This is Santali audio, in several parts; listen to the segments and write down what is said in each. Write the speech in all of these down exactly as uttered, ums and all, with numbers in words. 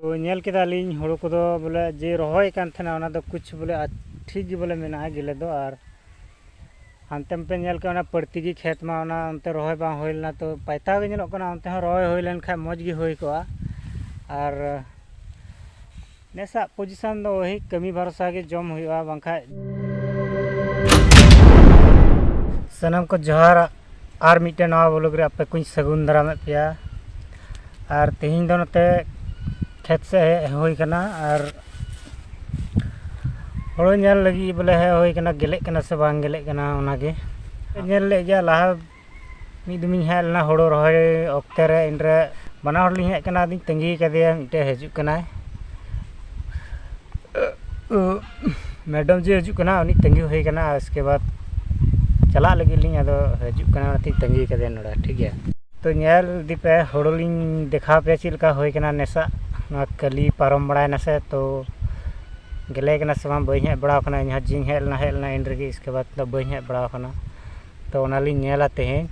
ᱛᱚ, ᱧᱮᱞ ᱠᱮᱫᱟᱞᱤᱧ ᱦᱩᱲᱩ ᱠᱚᱫᱚ ᱵᱚᱞᱮ ᱡᱮ ᱨᱚᱦᱚᱭ ᱠᱟᱱ ᱛᱟᱦᱮᱱᱟ, ᱚᱱᱟ ᱫᱚ ᱠᱩᱪ ᱵᱚᱞᱮ ᱟ-, ᱴᱷᱤᱠ ᱜᱮ ᱵᱚᱞᱮ ᱢᱮᱱᱟᱜᱼᱟ ᱜᱮᱞᱮ ᱫᱚ᱾ ᱟᱨ ᱦᱟᱱᱛᱮ ᱯᱮ ᱧᱮᱞ ᱠᱮᱫ, ᱚᱱᱟ ᱯᱟᱹᱲᱛᱤ ᱜᱮ ᱠᱷᱮᱛ ᱢᱟ, ᱚᱱᱟ ᱚᱱᱛᱮ ᱨᱚᱦᱚᱭ ᱵᱟᱝ ᱦᱩᱭ ᱞᱮᱱᱟ, ᱛᱚ ᱯᱟᱭᱛᱟ ᱜᱮ ᱧᱮᱞᱚᱜ ᱠᱟᱱᱟ, ᱚᱱᱛᱮ ᱦᱚᱸ ᱨᱚᱦᱚᱭ ᱦᱩᱭ ᱞᱮᱱᱠᱷᱟᱱ ᱢᱚᱡᱽ ᱜᱮ ᱦᱩᱭ ᱠᱚᱜᱼᱟ᱾ ᱟᱨ ᱱᱮᱥᱟᱜ position ᱫᱚ ᱳᱭ ᱠᱟᱹᱢᱤ ᱵᱷᱚᱨᱥᱟ ᱜᱮ ᱡᱚᱢ ᱦᱩᱭᱩᱜᱼᱟ, ᱵᱟᱝᱠᱷᱟᱡ᱾ ᱥᱟᱱᱟᱢ ᱠᱚ ᱡᱚᱦᱟᱨ, ᱟᱨ ᱢᱤᱫᱴᱮᱱ ᱱᱟᱣᱟ vlog ᱨᱮ ᱟᱯᱮ ᱠᱚᱧ ᱥᱟᱹᱜᱩᱱ ᱫᱟᱨᱟᱢᱮᱫ ᱯᱮᱭᱟ᱾ ᱟᱨ ᱛᱮᱦᱮᱧ ᱫᱚ ᱱᱚᱛᱮ ᱠᱷᱮᱛ ᱥᱮᱫ ᱦᱮᱡ ᱦᱩᱭ ᱠᱟᱱᱟ, ᱟᱨ ᱦᱳᱲᱳ ᱧᱮᱞ ᱞᱟᱹᱜᱤᱫ ᱵᱚᱞᱮ ᱦᱮᱡ ᱦᱩᱭ ᱠᱟᱱᱟ, ᱜᱮᱞᱮᱜ ᱠᱟᱱᱟ ᱥᱮ ᱵᱟᱝ ᱜᱮᱞᱮᱜ ᱠᱟᱱᱟ ᱚᱱᱟᱜᱮ᱾ ᱧᱮᱞ ᱞᱮᱫ ᱜᱮᱭᱟ ᱞᱟᱦᱟ, ᱢᱤᱫ ᱫᱚᱢᱤᱧ ᱦᱮᱡ ᱞᱮᱱᱟ ᱦᱳᱲᱳ ᱨᱚᱦᱚᱭ ᱚᱠᱛᱮ ᱨᱮ, ᱤᱱᱨᱮ ᱵᱟᱱᱟ ᱦᱚᱲ ᱞᱤᱧ ᱦᱮᱡ ᱠᱟᱱᱟ, ᱟᱫᱚᱧ ᱛᱟᱺᱜᱤ ᱠᱟᱫᱮᱭᱟ, ᱢᱤᱫᱴᱮᱡ ᱦᱤᱡᱩᱜ ᱠᱟᱱᱟᱭ᱾ ᱢᱮᱰᱟᱢ ᱡᱮ ᱦᱤᱡᱩᱜ ᱠᱟᱱᱟ, ᱩᱱᱤ ᱛᱟᱺᱜᱤ ᱦᱩᱭ ᱠᱟᱱᱟ, ᱩᱥᱠᱮ ᱵᱟᱫ ᱪᱟᱞᱟᱜ ᱞᱟᱹᱜᱤᱫ ᱞᱤᱧ, ᱟᱫᱚ ᱦᱤᱡᱩᱜ ᱠᱟᱱᱟ, ᱚᱱᱟᱛᱮᱧ ᱛᱟᱺᱜᱤ ᱠᱟᱫᱮᱭᱟ ᱱᱚᱰᱮ, ᱴᱷᱤᱠ ᱜᱮᱭᱟ᱾ ᱛᱚ ᱧᱮᱞ ᱤᱫᱤ ᱯᱮ, ᱦᱳᱲᱳ ᱞᱤᱧ ᱫᱮᱠᱷᱟᱣ ᱯᱮᱭᱟ ᱪᱮᱫ ᱞᱮᱠᱟ ᱦᱩᱭ ᱠᱟᱱᱟ ᱱᱮᱥᱟᱜ, ᱱᱚᱣᱟ ᱠᱟᱹᱞᱤ ᱯᱟᱨᱚᱢ ᱵᱟᱲᱟᱭᱮᱱᱟ ᱥᱮ, ᱛᱚ ᱜᱮᱞᱮ ᱠᱟᱱᱟ ᱥᱮ ᱵᱟᱝ, ᱵᱟᱹᱧ ᱦᱮᱡ ᱵᱟᱲᱟᱣ ᱠᱟᱱᱟ, ᱤᱧ ᱦᱚᱸ ᱡᱮᱧ ᱦᱮᱡ ᱞᱮᱱᱟ, ᱦᱮᱡ ᱞᱮᱱᱟ ᱤᱱ ᱨᱮᱜᱮ, ᱤᱥᱠᱮ ᱵᱟᱫ ᱫᱚ ᱵᱟᱹᱧ ᱦᱮᱡ ᱵᱟᱲᱟᱣ ᱠᱟᱱᱟ᱾ ᱛᱚ ᱚᱱᱟᱞᱤᱧ ᱧᱮᱞᱟ ᱛᱮᱦᱮᱧ,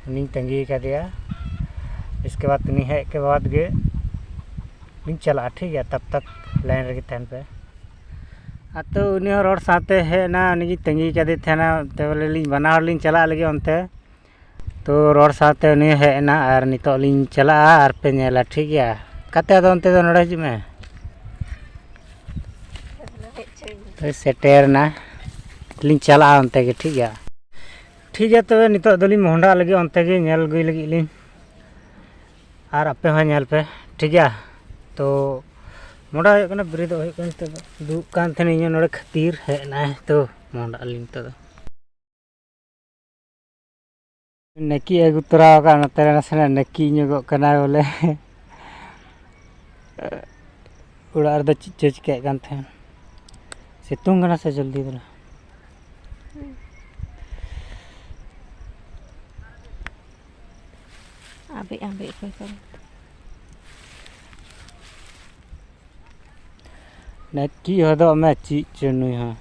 ᱩᱱᱤᱧ ᱛᱟᱺᱜᱤ ᱠᱟᱫᱮᱭᱟ, ᱤᱥᱠᱮ ᱵᱟᱫ ᱩᱱᱤ ᱦᱮᱡ ᱠᱮ ᱵᱟᱫ ᱜᱮ ᱞᱤᱧ ᱪᱟᱞᱟᱜᱼᱟ, ᱴᱷᱤᱠ ᱜᱮᱭᱟ, ᱛᱟᱵ ᱛᱟᱠ ᱞᱟᱭᱤᱱ ᱨᱮᱜᱮ ᱛᱟᱦᱮᱱ ᱯᱮ᱾ ᱟᱨ ᱛᱚ ᱩᱱᱤ ᱦᱚᱸ ᱨᱚᱲ ᱥᱟᱶᱛᱮ ᱦᱮᱡ ᱮᱱᱟ, ᱩᱱᱤᱜᱮ ᱛᱟᱺᱜᱤ ᱠᱟᱫᱮ ᱛᱟᱦᱮᱱᱟ, ᱛᱚ ᱵᱚᱞᱮ ᱞᱤᱧ ᱵᱟᱱᱟ ᱦᱚᱲ ᱞᱤᱧ ᱪᱟᱞᱟᱜ ᱞᱟᱹᱜᱤᱫ ᱚᱱᱛᱮ᱾ ᱛᱚ ᱨᱚᱲ ᱥᱟᱶᱛᱮ ᱩᱱᱤ ᱦᱮᱡ ᱮᱱᱟ, ᱟᱨ ᱱᱤᱛᱚᱜ ᱞᱤᱧ ᱪᱟᱞᱟᱜᱼᱟ, ᱟᱨ ᱯᱮ ᱧᱮᱞᱟ, ᱴᱷᱤᱠ ᱜᱮᱭᱟ᱾ ᱠᱟᱛᱮ ᱟᱫᱚ ᱚᱱᱛᱮ ᱫᱚ ᱱᱚᱰᱮ ᱦᱤᱡᱩᱜ ᱢᱮ᱾ ᱛᱚ ᱥᱮᱴᱮᱨ ᱮᱱᱟ, ᱞᱤᱧ ᱪᱟᱞᱟᱜᱼᱟ ᱚᱱᱛᱮ ᱜᱮ, ᱴᱷᱤᱠ ᱜᱮᱭᱟ᱾ ᱴᱷᱤᱠ ᱜᱮᱭᱟ, ᱛᱚᱵᱮ ᱱᱤᱛᱚᱜ ᱫᱚᱞᱤᱧ ᱢᱚᱦᱰᱟᱜ ᱞᱟᱹᱜᱤᱫ, ᱚᱱᱛᱮ ᱜᱮ ᱧᱮᱞ ᱟᱹᱜᱩᱭ ᱞᱟᱹᱜᱤᱫ ᱞᱤᱧ, ᱟᱨ ᱟᱯᱮ ᱦᱚᱸ ᱧᱮᱞ ᱯᱮ, ᱴᱷᱤᱠ ᱜᱮᱭᱟ᱾ ᱛᱚ ᱢᱚᱦᱰᱟ ᱦᱩᱭᱩᱜ ᱠᱟᱱᱟ, ᱵᱮᱨᱮᱫᱚᱜ ᱦᱩᱭᱩᱜ ᱠᱟᱱᱟ᱾ ᱱᱤᱛᱚᱜ ᱫᱚ ᱫᱩᱲᱩᱵ ᱠᱟᱱ ᱛᱟᱦᱮᱱᱟᱹᱧ ᱤᱧ ᱱᱚᱰᱮ ᱠᱷᱟᱹᱛᱤᱨ, ᱦᱮᱡ ᱮᱱᱟᱭ, ᱛᱚ ᱢᱚᱦᱰᱟᱜ ᱟᱹᱞᱤᱧ ᱱᱤᱛᱚᱜ ᱫᱚ᱾ ᱱᱟᱹᱠᱤ ᱟᱹᱜᱩ ᱛᱚᱨᱟ ᱟᱠᱟᱫ, ᱱᱚᱛᱮ ᱨᱮ ᱱᱟᱥᱮᱱᱟᱜ ᱱᱟᱹᱠᱤ ᱧᱚᱜᱚᱜ ᱠᱟᱱᱟᱭ ᱵᱚᱞᱮ᱾ ᱚᱲᱟᱜ ᱨᱮᱫᱚ ᱪᱮᱫ ᱪᱚ ᱪᱤᱠᱟᱹᱜ ᱠᱟᱱ ᱛᱟᱦᱮᱸᱱ᱾ ᱥᱤᱛᱩᱝ ᱠᱟᱱᱟ ᱥᱮ ᱡᱚᱞᱫᱤ ᱫᱷᱟᱨᱟ? ᱟᱵᱮᱡ ᱟᱵᱮᱡ ᱚᱠᱚᱭ ᱠᱚᱨᱮ᱾ ᱱᱟᱹᱠᱤ ᱦᱚᱫᱚᱜ ᱢᱮ, ᱪᱮᱫ ᱪᱚ ᱱᱩᱭ ᱦᱚᱸ᱾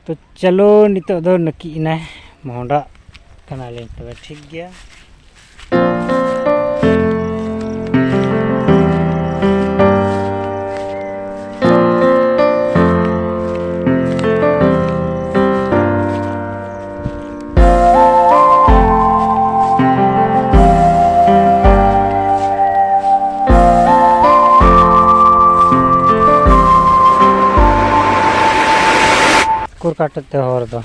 ᱛᱚ ᱪᱚᱞᱚ, ᱱᱤᱛᱚᱜ ᱫᱚ ᱱᱟᱹᱠᱤᱡ ᱮᱱᱟᱭ, ᱢᱚᱦᱰᱟᱜ ᱠᱟᱱᱟᱞᱤᱧ᱾ ᱛᱚᱵᱮ ᱴᱷᱤᱠ ᱜᱮᱭᱟ, ᱠᱟᱴ ᱛᱮ ᱦᱚᱨ ᱫᱚ᱾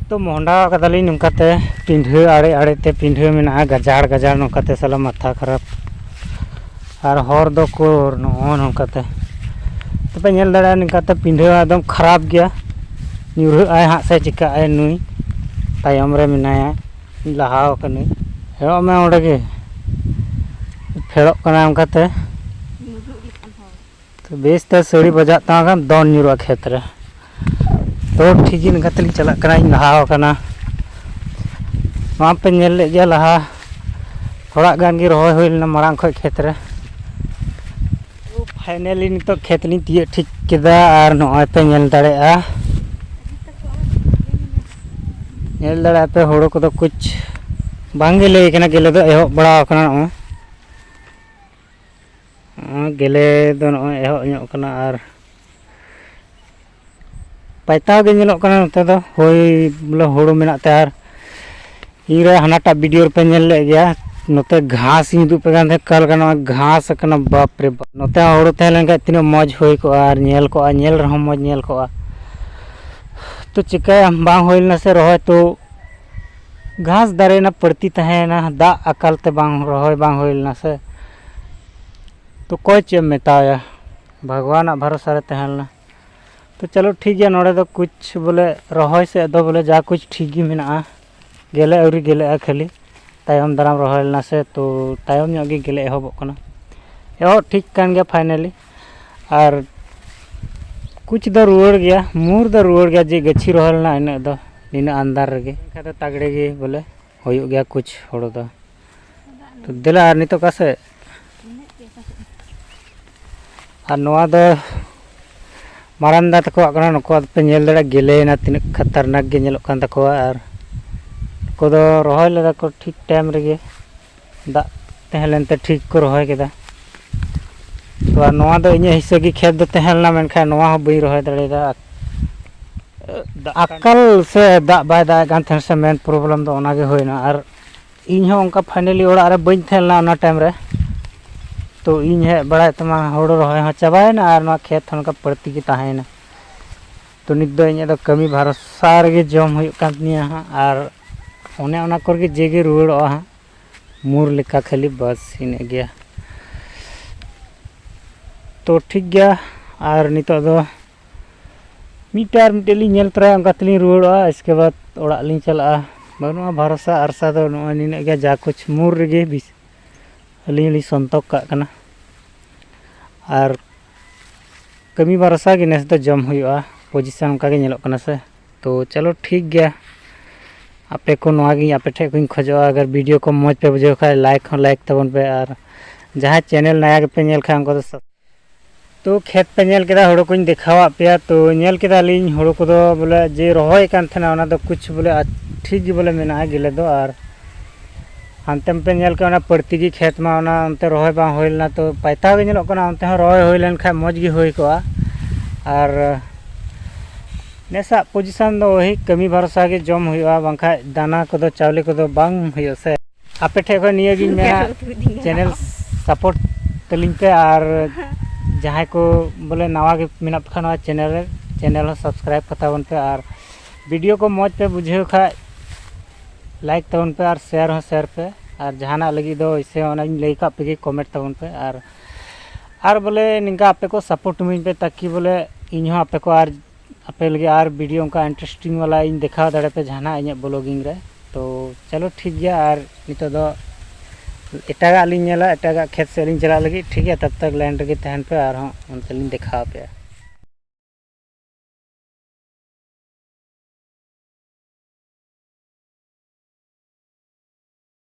ᱛᱚ, ᱢᱚᱦᱰᱟ ᱠᱟᱫᱟᱞᱤᱧ ᱱᱚᱝᱠᱟᱛᱮ, ᱯᱤᱸᱰᱷᱟᱹ ᱟᱲᱮ ᱟᱲᱮᱛᱮ ᱯᱤᱸᱰᱷᱟᱹ ᱢᱮᱱᱟᱜᱼᱟ, ᱜᱟᱡᱟᱲ ᱜᱟᱡᱟᱲ ᱱᱚᱝᱠᱟᱛᱮ ᱥᱟᱞᱟ ᱢᱟᱛᱷᱟ ᱠᱷᱟᱨᱟᱯ᱾ ᱟᱨ ᱦᱚᱨ ᱫᱚ ᱠᱚᱨ ᱱᱚᱜᱼᱚ ᱱᱚᱝᱠᱟᱛᱮ᱾ ᱛᱚᱯᱮ ᱧᱮᱞ ᱫᱟᱲᱮᱭᱟᱜᱼᱟ, ᱱᱚᱝᱠᱟᱛᱮ ᱯᱤᱸᱰᱷᱟᱹ ᱮᱠᱫᱚᱢ ᱠᱷᱟᱨᱟᱯ ᱜᱮᱭᱟ, ᱧᱩᱨᱦᱟᱹᱜ ᱟᱭ ᱦᱟᱸᱜ ᱥᱮ ᱪᱤᱠᱟᱹᱜ ᱟᱭ ᱱᱩᱭ, ᱛᱟᱭᱚᱢ ᱨᱮ ᱢᱮᱱᱟᱭᱟ, ᱞᱟᱦᱟᱣ ᱠᱟᱹᱱᱟᱹᱧ᱾ ᱦᱮᱨᱚᱜ ᱢᱮ ᱚᱸᱰᱮ ᱜᱮ, ᱯᱷᱮᱲᱚᱜ ᱠᱟᱱᱟ ᱚᱱᱠᱟᱛᱮ᱾ ᱛᱚ ᱵᱮᱥ ᱛᱮ ᱥᱟᱹᱲᱤ ᱵᱟᱡᱟᱜ ᱛᱟᱢ ᱠᱷᱟᱱ ᱫᱚᱱ ᱧᱩᱨᱩᱜᱼᱟ ᱠᱷᱮᱛ ᱨᱮ᱾ ᱛᱚ ᱴᱷᱤᱠ ᱜᱮ, ᱱᱚᱝᱠᱟ ᱛᱮᱞᱤᱧ ᱪᱟᱞᱟᱜ ᱠᱟᱱᱟ, ᱤᱧ ᱞᱟᱦᱟᱣ ᱠᱟᱱᱟ᱾ ᱱᱚᱣᱟ ᱯᱮ ᱧᱮᱞ ᱞᱮᱫ ᱜᱮᱭᱟ ᱞᱟᱦᱟ, ᱛᱷᱚᱲᱟ ᱜᱟᱱ ᱜᱮ ᱨᱚᱦᱚᱭ ᱦᱩᱭ ᱞᱮᱱᱟ ᱢᱟᱲᱟᱝ ᱠᱷᱚᱡ ᱠᱷᱮᱛ ᱨᱮ᱾ ᱯᱷᱟᱭᱱᱟᱞᱤ ᱱᱤᱛᱚᱜ ᱠᱷᱮᱛ ᱞᱤᱧ ᱛᱤᱭᱳᱜ ᱴᱷᱤᱠ ᱠᱮᱫᱟ, ᱟᱨ ᱱᱚᱜᱼᱚᱭ ᱯᱮ ᱧᱮᱞ ᱫᱟᱲᱮᱭᱟᱜᱼᱟ, ᱧᱮᱞ ᱫᱟᱲᱮᱭᱟᱜᱼᱟ ᱯᱮ ᱦᱳᱲᱳ ᱠᱚᱫᱚ ᱠᱩᱪ ᱵᱟᱝ ᱜᱮᱞᱮ ᱠᱟᱱᱟ, ᱜᱮᱞᱮ ᱫᱚ ᱮᱦᱚᱵ ᱵᱟᱲᱟ ᱟᱠᱟᱱᱟ ᱱᱚᱜᱼᱚᱭ᱾ ᱱᱚᱜᱼᱚᱭ ᱜᱮᱞᱮ ᱫᱚ ᱱᱚᱜᱼᱚᱭ ᱮᱦᱚᱵ ᱧᱚᱜ ᱠᱟᱱᱟ, ᱟᱨ ᱯᱟᱭᱛᱟᱣ ᱜᱮ ᱧᱮᱞᱚᱜ ᱠᱟᱱᱟ ᱱᱚᱛᱮ ᱫᱚ, ᱦᱳᱭ ᱵᱚᱞᱮ ᱦᱳᱲᱳ ᱢᱮᱱᱟᱜ ᱛᱮ᱾ ᱟᱨ ᱤᱧᱨᱮ ᱦᱟᱱᱟᱴᱟᱜ ᱵᱷᱤᱰᱤᱭᱳ ᱨᱮᱯᱮ ᱧᱮᱞ ᱞᱮᱫ ᱜᱮᱭᱟ, ᱱᱚᱛᱮ ᱜᱷᱟᱥ ᱤᱧ ᱩᱫᱩᱜ ᱯᱮ ᱠᱟᱱ ᱛᱟᱦᱮᱸᱫ, ᱚᱠᱟ ᱞᱮᱠᱟ ᱱᱚᱣᱟ ᱜᱷᱟᱥ ᱟᱠᱟᱱᱟ, ᱵᱟᱯ ᱨᱮ ᱵᱟᱯ᱾ ᱱᱚᱛᱮ ᱦᱚᱸ ᱦᱳᱲᱳ ᱛᱟᱦᱮᱸ ᱞᱮᱱᱠᱷᱟᱱ ᱛᱤᱱᱟᱹᱜ ᱢᱚᱡᱽ ᱦᱩᱭ ᱠᱚᱜᱼᱟ ᱟᱨ ᱧᱮᱞ ᱠᱚᱜᱼᱟ, ᱧᱮᱞ ᱨᱮᱦᱚᱸ ᱢᱚᱡᱽ ᱧᱮᱞ ᱠᱚᱜᱼᱟ᱾ ᱛᱚ ᱪᱤᱠᱟᱹᱭᱟᱢ, ᱵᱟᱝ ᱦᱩᱭ ᱞᱮᱱᱟ ᱥᱮ ᱨᱚᱦᱚᱭ, ᱛᱚ ᱜᱷᱟᱥ ᱫᱟᱨᱮ ᱨᱮᱱᱟᱜ ᱯᱟᱹᱲᱛᱤ ᱛᱟᱦᱮᱸᱭᱮᱱᱟ, ᱫᱟᱜ ᱟᱠᱟᱞ ᱛᱮ ᱵᱟᱝ ᱨᱚᱦᱚᱭ ᱵᱟᱝ ᱦᱩᱭ ᱞᱮᱱᱟ ᱥᱮ᱾ ᱛᱚ ᱚᱠᱚᱭ ᱪᱮᱫ ᱮᱢ ᱢᱮᱛᱟᱣᱟᱭᱟ, ᱵᱷᱟᱜᱽᱣᱟᱱᱟᱜ ᱵᱷᱟᱨᱚᱥᱟ ᱨᱮ ᱛᱟᱦᱮᱸ ᱞᱮᱱᱟ᱾ ᱛᱚ ᱪᱚᱞᱚ ᱴᱷᱤᱠ ᱜᱮᱭᱟ, ᱱᱚᱰᱮ ᱫᱚ ᱠᱩᱪ ᱵᱚᱞᱮ ᱨᱚᱦᱚᱭ ᱥᱮᱫ ᱫᱚ ᱵᱚᱞᱮ ᱡᱟ ᱠᱩᱪ ᱴᱷᱤᱠ ᱜᱮ ᱢᱮᱱᱟᱜᱼᱟ, ᱜᱮᱞᱮ ᱟᱹᱣᱨᱤ ᱜᱮᱞᱮᱜᱼᱟ, ᱠᱷᱟᱹᱞᱤ ᱛᱟᱭᱚᱢ ᱫᱟᱨᱟᱢ ᱨᱚᱦᱚᱭ ᱞᱮᱱᱟ ᱥᱮ, ᱛᱚ ᱛᱟᱭᱚᱢ ᱧᱚᱜ ᱜᱮ ᱜᱮᱞᱮ ᱮᱦᱚᱵᱚᱜ ᱠᱟᱱᱟ᱾ ᱮᱦᱚᱵ ᱴᱷᱤᱠ ᱠᱟᱱ ᱜᱮᱭᱟ ᱯᱷᱟᱭᱱᱟᱞᱤ, ᱟᱨ ᱠᱩᱪ ᱫᱚ ᱨᱩᱣᱟᱹᱲ ᱜᱮᱭᱟ, ᱢᱩᱨ ᱫᱚ ᱨᱩᱣᱟᱹᱲ ᱜᱮᱭᱟ, ᱡᱮ ᱜᱟᱹᱪᱷᱤ ᱨᱚᱦᱚᱭ ᱞᱮᱱᱟ ᱤᱱᱟᱹᱜ ᱫᱚ, ᱱᱤᱱᱟᱹᱜ ᱟᱱᱫᱟᱨ ᱨᱮᱜᱮ᱾ ᱮᱱᱠᱷᱟᱱ ᱫᱚ ᱛᱟᱜᱲᱮ ᱜᱮ ᱵᱚᱞᱮ ᱦᱩᱭᱩᱜ ᱜᱮᱭᱟ ᱠᱩᱪ ᱦᱳᱲᱳ ᱫᱚ᱾ ᱛᱚ ᱫᱮᱞᱟ ᱟᱨ ᱱᱤᱛᱚᱜ ᱚᱠᱟ ᱥᱮᱫ? ᱟᱨ ᱱᱚᱣᱟ ᱫᱚ ᱢᱟᱨᱟᱝ ᱫᱟ ᱛᱟᱠᱚᱣᱟᱜ ᱠᱟᱱᱟ᱾ ᱱᱩᱠᱩᱣᱟᱜ ᱫᱚᱯᱮ ᱧᱮᱞ ᱫᱟᱲᱮᱭᱟᱜᱼᱟ, ᱜᱮᱞᱮᱭᱮᱱᱟ, ᱛᱤᱱᱟᱹᱜ ᱠᱷᱟᱛᱟᱨᱱᱟᱠ ᱜᱮ ᱧᱮᱞᱚᱜ ᱠᱟᱱ ᱛᱟᱠᱚᱣᱟ᱾ ᱟᱨ ᱱᱩᱠᱩ ᱫᱚ ᱨᱚᱦᱚᱭ ᱞᱮᱫᱟ ᱠᱚ ᱴᱷᱤᱠ ᱴᱟᱭᱤᱢ ᱨᱮᱜᱮ, ᱫᱟᱜ ᱛᱟᱦᱮᱸ ᱞᱮᱱᱛᱮ ᱴᱷᱤᱠ ᱠᱚ ᱨᱚᱦᱚᱭ ᱠᱮᱫᱟ᱾ ᱛᱚ ᱟᱨ ᱱᱚᱣᱟ ᱫᱚ ᱤᱧᱟᱹᱜ ᱦᱤᱥᱟᱹ ᱜᱮ ᱠᱷᱮᱛ ᱫᱚ ᱛᱟᱦᱮᱸ ᱞᱮᱱᱟ, ᱢᱮᱱᱠᱷᱟᱱ ᱱᱚᱣᱟ ᱦᱚᱸ ᱵᱟᱹᱧ ᱨᱚᱦᱚᱭ ᱫᱟᱲᱮᱭᱟᱫᱟ᱾ ᱫᱟᱜ ᱟᱠᱟᱞ ᱥᱮ ᱫᱟᱜ ᱵᱟᱭ ᱫᱟᱜ ᱮᱫ ᱠᱟᱱ ᱛᱟᱦᱮᱸᱱ ᱥᱮ, ᱢᱮᱱ ᱯᱨᱚᱵᱞᱮᱢ ᱫᱚ ᱚᱱᱟ ᱜᱮ ᱦᱩᱭᱱᱟ᱾ ᱟᱨ ᱤᱧ ᱦᱚᱸ ᱚᱱᱠᱟ finally ᱚᱲᱟᱜ ᱨᱮ ᱵᱟᱹᱧ ᱛᱟᱦᱮᱸ ᱞᱮᱱᱟ ᱚᱱᱟ time ᱨᱮ᱾ ᱛᱚ ᱤᱧ ᱦᱮᱡ ᱵᱟᱲᱟᱭ ᱛᱮᱢᱟ ᱦᱳᱲᱳ ᱨᱚᱦᱚᱭ ᱦᱚᱸ ᱪᱟᱵᱟᱭᱮᱱᱟ ᱟᱨ ᱱᱚᱣᱟ ᱠᱷᱮᱛ ᱦᱚᱸ ᱱᱚᱝᱠᱟ ᱵᱟᱹᱲᱛᱤ ᱜᱮ ᱛᱟᱦᱮᱸᱭᱮᱱᱟ᱾ ᱛᱚ ᱱᱤᱛ ᱫᱚ ᱤᱧᱟᱹᱜ ᱫᱚ ᱠᱟᱹᱢᱤ ᱵᱷᱚᱨᱥᱟ ᱨᱮᱜᱮ ᱡᱚᱢ ᱦᱩᱭᱩᱜ ᱠᱟᱱ ᱛᱤᱧᱟᱹ ᱦᱟᱸᱜ, ᱟᱨ ᱚᱱᱮ ᱚᱱᱟ ᱠᱚᱨᱮ ᱜᱮ ᱡᱮ ᱜᱮ ᱨᱩᱣᱟᱹᱲᱚᱜᱼᱟ ᱦᱟᱸᱜ, ᱢᱩᱨ ᱞᱮᱠᱟ ᱠᱷᱟᱹᱞᱤ, ᱵᱟᱥ ᱤᱱᱟᱹᱜ ᱜᱮᱭᱟ᱾ ᱛᱚ ᱴᱷᱤᱠ ᱜᱮᱭᱟ, ᱟᱨ ᱱᱤᱛᱚᱜ ᱫᱚ ᱢᱤᱫᱴᱮᱡ ᱟᱨ ᱢᱤᱫᱴᱮᱡ ᱞᱤᱧ ᱧᱮᱞ ᱛᱚᱨᱟᱭᱟ, ᱚᱱᱠᱟ ᱛᱮᱞᱤᱧ ᱨᱩᱣᱟᱹᱲᱚᱜᱼᱟ᱾ ᱤᱥᱠᱮ ᱵᱟᱫᱽ ᱚᱲᱟᱜ ᱞᱤᱧ ᱪᱟᱞᱟᱜᱼᱟ᱾ ᱵᱟᱹᱱᱩᱜᱼᱟ ᱵᱷᱚᱨᱥᱟ ᱟᱨᱥᱟ ᱫᱚ, ᱱᱚᱜᱼᱚᱭ ᱱᱤᱱᱟᱹᱜ ᱜᱮ ᱡᱟ ᱠᱩᱪ ᱢᱩᱨ ᱨᱮᱜᱮ ᱵᱤᱥ ᱟᱹᱞᱤᱧ ᱦᱚᱸᱞᱤᱧ ᱥᱚᱱᱛᱚᱠ ᱠᱟᱜ ᱠᱟᱱᱟ᱾ ᱟᱨ ᱠᱟᱹᱢᱤ ᱵᱷᱚᱨᱥᱟ ᱜᱮ ᱱᱮᱥ ᱫᱚ ᱡᱚᱢ ᱦᱩᱭᱩᱜᱼᱟ, position ᱚᱱᱠᱟ ᱜᱮ ᱧᱮᱞᱚᱜ ᱠᱟᱱᱟ ᱥᱮ᱾ ᱛᱚ ᱪᱚᱞᱚ ᱴᱷᱤᱠ ᱜᱮᱭᱟ, ᱟᱯᱮ ᱠᱚ ᱱᱚᱣᱟ ᱜᱮ ᱟᱯᱮ ᱴᱷᱮᱱ ᱠᱷᱚᱱᱤᱧ ᱠᱷᱚᱡᱚᱜᱼᱟ, ᱟᱜᱟᱨ video ᱠᱚ ᱢᱚᱡᱽ ᱯᱮ ᱵᱩᱡᱷᱟᱹᱣ ᱠᱷᱟᱡ like ᱦᱚᱸ like ᱛᱟᱵᱚᱱ ᱯᱮ, ᱟᱨ ᱡᱟᱦᱟᱸᱭ channel ᱱᱟᱭᱟ ᱜᱮᱯᱮ ᱧᱮᱞ ᱠᱷᱟᱡ ᱩᱱᱠᱩ ᱫᱚ sub- ᱛᱚ ᱠᱷᱮᱛ ᱯᱮ ᱧᱮᱞ ᱠᱮᱫᱟ, ᱦᱳᱲᱳ ᱠᱚᱧ ᱫᱮᱠᱷᱟᱣᱟᱫ ᱯᱮᱭᱟ᱾ ᱛᱚ ᱧᱮᱞ ᱠᱮᱫᱟᱞᱤᱧ ᱦᱳᱲᱳ ᱠᱚᱫᱚ ᱵᱚᱞᱮ ᱡᱮ ᱨᱚᱦᱚᱭ ᱠᱟᱱ ᱛᱟᱦᱮᱱᱟ ᱚᱱᱟ ᱫᱚ ᱠᱩᱪ ᱵᱚᱞᱮ ᱟᱡ ᱴᱷᱤᱠ ᱜᱮ ᱵᱚᱞᱮ ᱢᱮᱱᱟᱜᱼᱟ ᱜᱮᱞᱮ ᱫᱚ, ᱟᱨ ᱦᱟᱱᱛᱮ ᱯᱮ ᱧᱮᱞ ᱠᱮᱫ ᱚᱱᱟ ᱯᱟᱹᱲᱛᱤ ᱜᱮ ᱠᱷᱮᱛ ᱢᱟ ᱚᱱᱟ ᱚᱱᱛᱮ ᱨᱚᱦᱚᱭ ᱵᱟᱝ ᱦᱩᱭ ᱞᱮᱱᱟ᱾ ᱛᱚ ᱯᱟᱭᱛᱟᱣ ᱜᱮ ᱧᱮᱞᱚᱜ ᱠᱟᱱᱟ, ᱚᱱᱛᱮ ᱦᱚᱸ ᱨᱚᱦᱚᱭ ᱦᱩᱭ ᱞᱮᱱᱠᱷᱟᱱ ᱢᱚᱡᱽ ᱜᱮ ᱦᱩᱭ ᱠᱚᱜᱼᱟ᱾ ᱟᱨ ᱱᱮᱥᱟᱜ position ᱫᱚ ᱳᱦᱤ ᱠᱟᱹᱢᱤ ᱵᱷᱚᱨᱥᱟ ᱜᱮ ᱡᱚᱢ ᱦᱩᱭᱩᱜᱼᱟ, ᱵᱟᱝᱠᱷᱟᱡ ᱫᱟᱱᱟ ᱠᱚᱫᱚ ᱪᱟᱣᱞᱮ ᱠᱚᱫᱚ ᱵᱟᱝ ᱦᱩᱭᱩᱜᱼᱟ ᱥᱮ᱾ ᱟᱯᱮ ᱴᱷᱮᱡ ᱠᱷᱚᱱ ᱱᱤᱭᱟᱹ ᱜᱤᱧ ᱢᱮᱱᱟ, channel support ᱛᱟᱹᱞᱤᱧ ᱯᱮ, ᱟᱨ ᱡᱟᱦᱟᱸᱭ ᱠᱚ ᱵᱚᱞᱮ ᱱᱟᱣᱟ ᱜᱮ ᱢᱮᱱᱟᱜ ᱯᱮ ᱠᱷᱟᱱ ᱱᱚᱣᱟ channel ᱨᱮ, channel ᱦᱚᱸ subscribe ᱠᱟᱛᱟ ᱵᱚᱱ ᱯᱮ, ᱟᱨ video ᱠᱚ ᱢᱚᱡᱽ ᱯᱮ ᱵᱩᱡᱷᱟᱹᱣ ᱠᱷᱟᱡ like ᱛᱟᱵᱚᱱ ᱯᱮ, ᱟᱨ share ᱦᱚᱸ share ᱯᱮ, ᱟᱨ ᱡᱟᱦᱟᱱᱟᱜ ᱞᱟᱹᱜᱤᱫ ᱫᱚ ᱮᱭᱥᱮ ᱚᱱᱟᱧ ᱞᱟᱹᱭ ᱠᱟᱜ ᱯᱮ ᱜᱮ, comment ᱛᱟᱵᱚᱱ ᱯᱮ, ᱟᱨ ᱟᱨ ᱵᱚᱞᱮ ᱱᱤᱝᱠᱟ ᱟᱯᱮ ᱠᱚ support ᱤᱢᱟᱹᱧ ᱯᱮ, ᱛᱟᱠᱤ ᱵᱚᱞᱮ ᱤᱧ ᱦᱚᱸ ᱟᱯᱮ ᱠᱚ ᱟᱨ ᱟᱯᱮ ᱞᱟᱹᱜᱤᱫ ᱟᱨ video ᱚᱱᱠᱟ interesting ᱵᱟᱞᱟ ᱤᱧ ᱫᱮᱠᱷᱟᱣ ᱫᱟᱲᱮ ᱯᱮ ᱡᱟᱦᱟᱱᱟᱜ ᱤᱧᱟᱹᱜ vlogging ᱨᱮ᱾ ᱛᱚ ᱪᱚᱞᱚ ᱴᱷᱤᱠ ᱜᱮᱭᱟ, ᱟᱨ ᱱᱤᱛᱚᱜ ᱫᱚ ᱮᱴᱟᱜᱟᱜ ᱞᱤᱧ ᱧᱮᱞᱟ, ᱮᱴᱟᱜᱟᱜ ᱠᱷᱮᱛ ᱥᱮᱫ ᱞᱤᱧ ᱪᱟᱞᱟᱜ ᱞᱟᱹᱜᱤᱫ, ᱴᱷᱤᱠ ᱜᱮᱭᱟ᱾ ᱛᱟᱵ ᱛᱟᱠ line ᱨᱮᱜᱮ ᱛᱟᱦᱮᱱ ᱯᱮ, ᱟᱨᱦᱚᱸ ᱚᱱᱛᱮ ᱞᱤᱧ ᱫᱮᱠᱷᱟᱣ ᱟᱯᱮᱭᱟ᱾